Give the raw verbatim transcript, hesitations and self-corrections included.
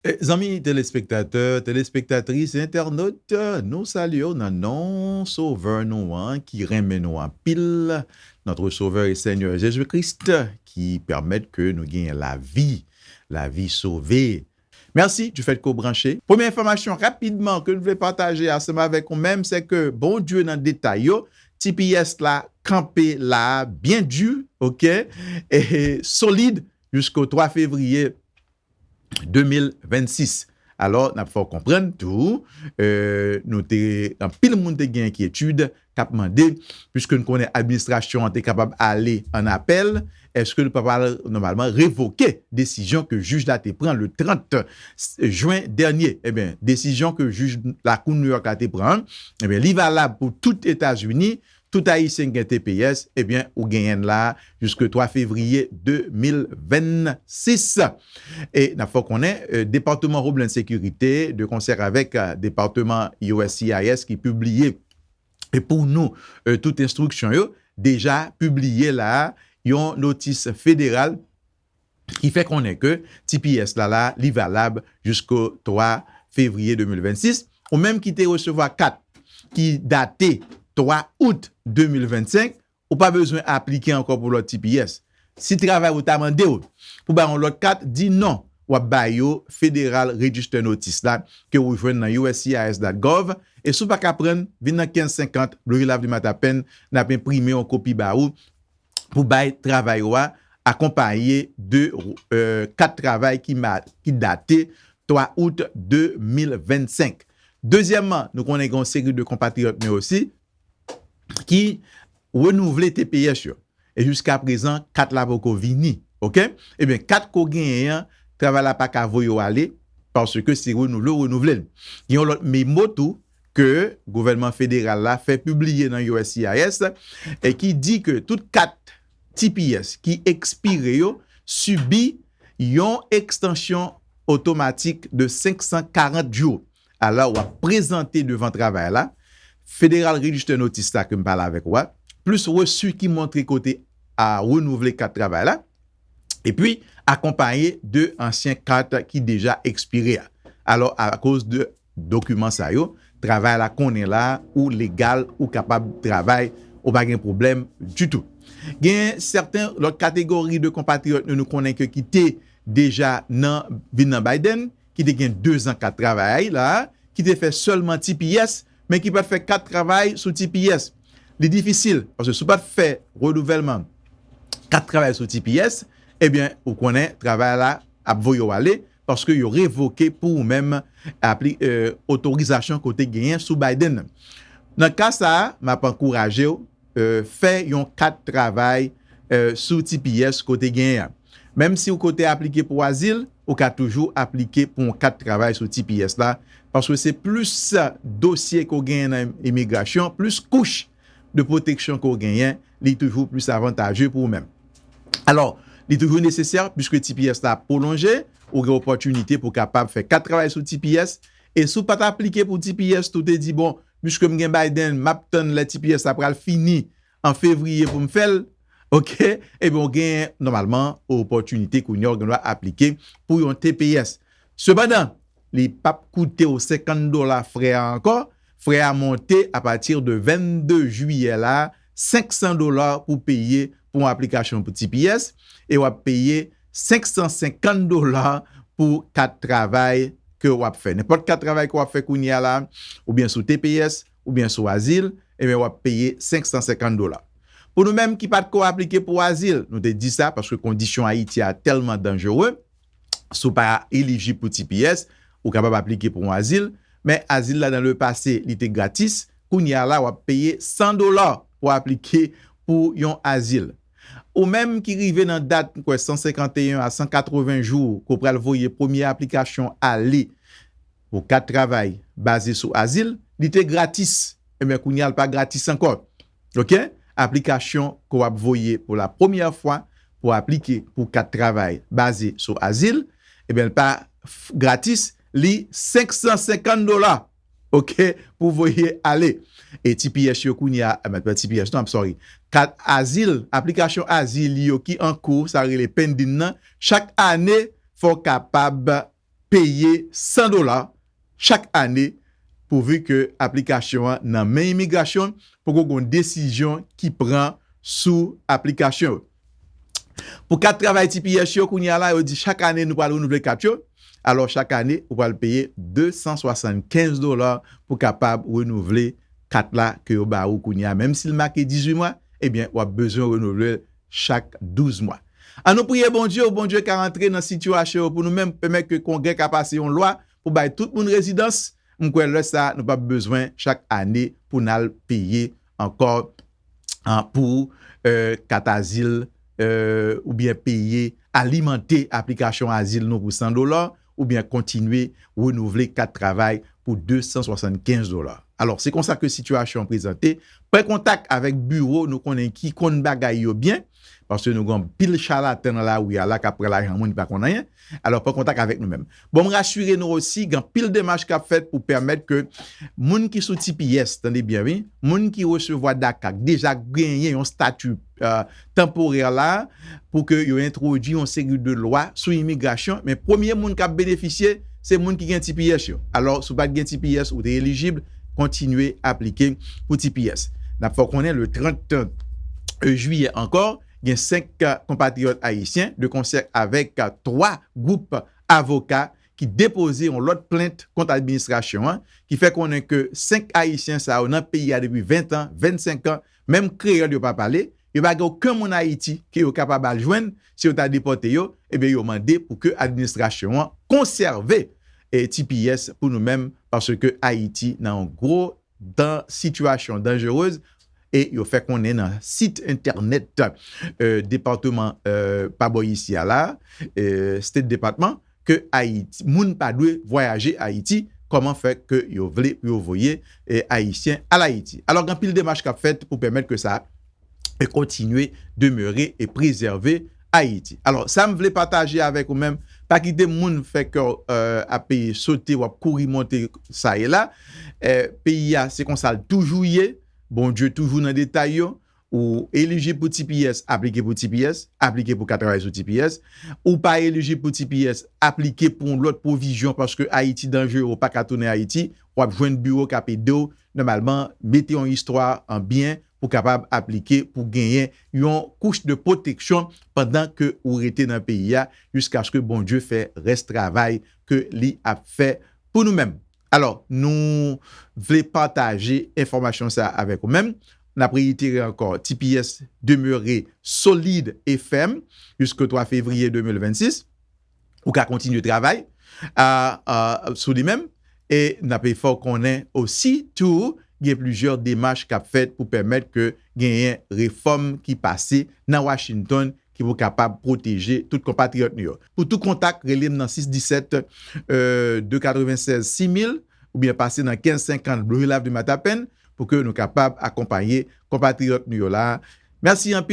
E, zanmi telespektatè, telespektatris, entènot, nou salye w nan non Sovè nou an ki renmen nou anpil, notre Sauveur et Seigneur Jésus-Christ, ki pèmèt ke nou genyen lavi, lavi sove. Mèsi du fait ke w branche. Premye enfòmasyon rapidman ke nou vle pataje ansanm avèk ou menm, se ke Bondye nan detay yo, T P S la kanpe la byen di, oke, e solid jisko twa fevriye de mil vennsis. Alò, n ap fè w konprann tou, e, nou te, anpil moun te gen enkyetid, k ap mande, piske n konnen administrasyon an te kapab ale an apèl, èske l pa pral nòmalman revoke desizyon ke jij la te pran le trant jen dènye? Ebyen, desizyon ke jij Lakou New York la te pran an, ebyen, li valab pou tout Etazini, tout Ayisyen ki gen T P S, ebyen, ou genyen l la jiske twa fevriye de mil vennsis. E n ap fè w konnen, e, Depatman Homeland Security, de konsè avèk, e, Depatman U S C I S ki pibliye, e pou nou, e, tout enstriksyon yo, deja pibliye la, yon notis federal ki fè konnen ke T P S la, la, li valab jisko twa fevriye de mil vennsis. Ou menm ki te resevwa kat ki date twa out de mil vennsenk, ou pa bezwen aplike ankò pou lòt T P S. Si travay ou ta mande w pou bay yon lòt kat, di non. W ap bay yo Federal Register Notice la ke ou jwenn nan U S C I S dot gov. E si w pa ka pran, vin nan kenz senkant, Blue Hill Avenue Matapan, n ap enprime yon kopi ba ou pou bay travay ou a, akonpaye de, e, kat travay ki ma-, ki date twa out de mil vennsenk. Dezyèmman, nou konnen gen yon seri de konpatriyòt nou osi ki renouvle T P S yo. E jiska prezan, kat la poko vini. Oke? Ebyen, kat ke w genyen an, travay la pa ka voye w ale, paske se renouvle w renouvle l. Gen yon lòt memo tou ke gouvènman federal la fè pibliye nan U S C I S e ki di ke tout kat T P S ki ekspire yo sibi yon ekstansyon otomatik de senk san karant jou. Alò, w ap prezante devan travay la Federal Register Notice la ke m pale avèk ou a, plis resi ki montre kote a renouvle kat travay la, epi akonpaye de ansyen kat ki deja ekspire a. Alò, akoz de dokiman sa yo, travay la konnen la, ou legal, ou kapab travay, ou pa gen pwoblèm ditou. Gen sèten lòt kategori de konpatriyòt nou, nou konnen ke ki te deja nan, vin nan Biden, ki te gen dezan kat travay la, ki te fè sèlman T P S, men ki pa t fè kat travay sou T P S. Li difisil, paske si w pa t fè renouvèlman kat travay sou T P S, ebyen, ou konnen travay la ap voye w ale, paske yo revoke pou ou menm apli-, e, otorizasyon ke w te genyen sou Biden nan. Nan ka sa a, m ap ankouraje w, e, fè yon kat travay, e, sou T P S ke w te genyen an. Menm si w ke w te aplike pou azil, ou ka toujou aplike pou yon kat travay sou T P S la, paske se plis dosye ke w genyen nan imigrasyon, plis kouch de pwoteksyon ke w genyen, li toujou plis avantaje pou ou menm. Alò, li toujou nesesè, piske T P S la ap pwolonje, ou gen opòtinite pou w kapab fè kat travay sou T P S, e si w pa t aplike pou T P S tou, te di, bon, piske m gen Biden, m ap tann lè T P S la pral fini an fevriye pou m fè l, oke, ebyen, w gen nòmalman opòtinite kounye a w gen dwa aplike pou yon T P S. Sepandan, li p ap koute w senkant dola frè a ankò. Frè a monte apati de vennde jiyè la, senk san dola pou peye pou yon aplikasyon pou T P S, e w ap peye senk san senkant dola pou kat travay ke w ap fè. Nenpòt kat travay ke w ap fè kounye a la, oubyen sou T P S, oubyen sou azil, ebyen, w ap peye senk san senkant dola. Pou nou menm ki pa t ko aplike pou azil, nou te di sa paske kondisyon Ayiti a tèlman danjere, si w pa elijib pou T P S, ou kapab aplike pou yon azil, men azil la, dans le passé, li te gratis, kounye a la, w ap peye san dola pou aplike pou yon azil. Ou menm ki rive nan dat, m kwè, san senkanteyen a san katreven jou, ke w pral voye premye aplikasyon ale pou kat travay baze sou azil, li te gratis. Ebyen, kounye a, l pa gratis ankò. Oke? Aplikasyon ke w ap voye pou la premyè fwa pou aplike pou kat travay baze sou azil, ebyen, l pa f-, gratis, li senk san senkant dola. Oke? Pou voye ale. E T P S yo kounye a, eh, pa T P S non, I'm sorry. Kat azil, aplikasyon azil yo ki an kou, sa rele pending nan, chak ane, fò w kapab peye san dola chak ane, pouvi ke aplikasyon an nan men imigrasyon, poko gen yon desizyon ki pran sou aplikasyon yo. Pou kat travay T P S yo, kounye a la, yo di chak ane nou pral renouvle kat yo. Alò, chak ane, ou pral peye de san swasannkenz dola pou kapab renouvle kat la ke yo ba ou kounye a. Menm si l make dizuit mwa, ebyen, w ap bezwen renouvle l chak douz mwa. An nou priye Bondye, Bondye ka antre nan sitiyasyon yo pou nou menm, pèmèt ke Kongrè ka pase yon lwa pou bay tout moun rezidans. M kwè lè sa, nou p ap bezwen chak ane pou n al peye ankò, ah, pou, euh, kat azil, euh, oubyen peye, alimante aplikasyon azil nou pou san dola, oubyen kontinye renouvle kat travay pou de san swasannkenz dola. Alò, se konsa ke sitiyasyon an prezante. Pran kontak avèk biwo nou konnen ki konn bagay yo byen, paske nou gen anpil chalatan nan lari a la k ap pran lajan moun ki pa konn anyen. Alò, pran kontak avèk nou menm. Bon, m rasire nou osi, gen anpil demach k ap fèt pou pèmèt ke moun ki sou T P S, tande byen wi, moun ki resevwa daca, k deja genyen yon stati, euh, tanporè la, pou ke yo entwodui yon seri de lwa sou imigrasyon, men premye moun k ap benefisye, se moun ki gen T P S yo. Alò, si w pa t gen T P S, ou te elijib, kontinye aplike pou T P S. N ap fè w konnen le trant, euh, jiyè ankò, gen senk, euh, konpatriyòt ayisyen, de konsè avèk, euh, twa gwoup avoka ki depoze yon lòt plent kont administrasyon an, ki fè konnen ke senk ayisyen sa yo nan peyi a depi ven tan, vennsenk an, menm kreyòl yo pa pale, yo pa gen okenn moun Ayiti ke yo kapab al jwenn, si yo ta depòte yo, ebyen yo mande pou ke administrasyon an konsève, eh, T P S pou nou menm, paske Ayiti nan yon gwo dan sitiyasyon danjerez, e yo fè konnen nan sit entènèt, euh, depatman, euh, pa bò isi a la, euh, State Department, ke Ayiti, moun pa dwe vwayaje Ayiti, kòman fè ke yo vle pou yo voye, eh, Ayisyen al Ayiti. Alò, gen anpil demach k ap fèt pou pèmèt ke sa e kontinye demere e prezève Ayiti. Alò, sa m vle pataje avèk ou menm, pa kite moun fè kè w, euh, ap sote, w ap kouri monte sa e la. Eh, peyi a, se konsa l toujou ye. Bondye toujou nan detay yo. Ou elijib pou T P S, aplike pou T P S, aplike pou ka travay sou T P S. Ou pa elijib pou T P S, aplike pou yon lòt pwovizyon, paske Ayiti danjere, ou pa ka tounen Ayiti. W ap jwenn biwo k ap ede w, nòmalman, mete yon istwa an byen pou kapab aplike, pou genyen yon kouch de pwoteksyon pandan ke ou rete nan peyi a, jiskaske Bondye fè rès travay ke li ap fè pou nou menm. Alò, nou vle pataje enfòmasyon sa a avèk ou menm. N ap reyitere ankò, T P S demere solid e fèm jiske twa fevriye de mil vennsis. Ou ka kontinye travay a, a, sou li menm. E n ap fè w konnen osi tou, gen plizyè demach k ap fèt pou pèmèt ke genyen refòm ki pase nan Washington ki pou kapab pwoteje tout konpatriyòt nou yo. Pou tou kontak, rele m nan sis disèt, euh, de katrevennsèz sis mil, oubyen pase nan kenz senkant Blue Hill Avenue, Matapen, pou ke nou kapab akonpaye konpatriyòt nou yo la. Mèsi anpil.